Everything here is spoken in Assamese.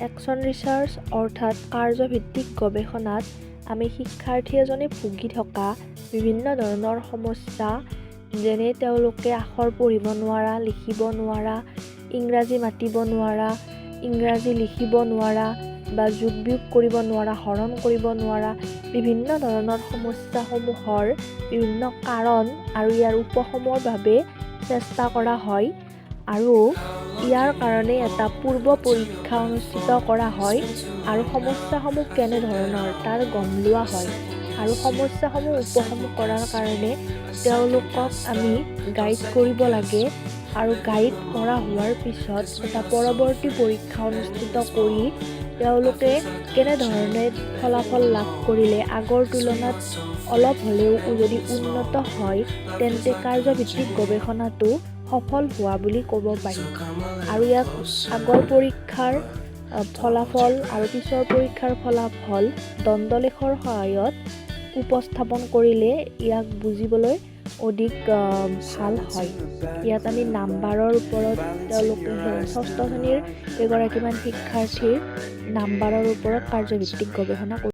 একশ্যন ৰিচাৰ্চ অৰ্থাৎ কাৰ্যভিত্তিক গৱেষণাত আমি শিক্ষাৰ্থী এজনে ভুগি থকা বিভিন্ন ধৰণৰ সমস্যা, যেনে তেওঁলোকে আখৰ পঢ়িব নোৱাৰা, লিখিব নোৱাৰা, ইংৰাজী মাতিব নোৱাৰা, ইংৰাজী লিখিব নোৱাৰা বা যোগ বিয়োগ কৰিব নোৱাৰা, হৰণ কৰিব নোৱাৰা, বিভিন্ন ধৰণৰ সমস্যাসমূহৰ বিভিন্ন কাৰণ আৰু ইয়াৰ উপশমৰ বাবে চেষ্টা কৰা হয় আৰু ইয়াৰ কাৰণে এটা পূৰ্ব পৰীক্ষা অনুষ্ঠিত কৰা হয় আৰু সমস্যাসমূহ কেনেধৰণৰ তাৰ গম লোৱা হয় আৰু সমস্যাসমূহ উপশম কৰাৰ কাৰণে তেওঁলোকক আমি গাইড কৰিব লাগে। আৰু গাইড কৰা হোৱাৰ পিছত এটা পৰৱৰ্তী পৰীক্ষা অনুষ্ঠিত কৰি তেওঁলোকে কেনেধৰণে ফলাফল লাভ কৰিলে, আগৰ তুলনাত অলপ হ'লেও যদি উন্নত হয়, তেন্তে কাৰ্যভিত্তিক গৱেষণাটো সফল হোৱা বুলি ক'ব পাৰি। আৰু ইয়াক আগৰ পৰীক্ষাৰ ফলাফল আৰু পিছৰ পৰীক্ষাৰ ফলাফল দণ্ডলেখৰ সহায়ত উপস্থাপন কৰিলে ইয়াক বুজিবলৈ অধিক ভাল হয়। ইয়াত আমি নাম্বাৰৰ ওপৰত তেওঁলোকে ষষ্ঠ শ্ৰেণীৰ কেইগৰাকীমান শিক্ষাৰ্থীৰ নাম্বাৰৰ ওপৰত কাৰ্যভিত্তিক গৱেষণা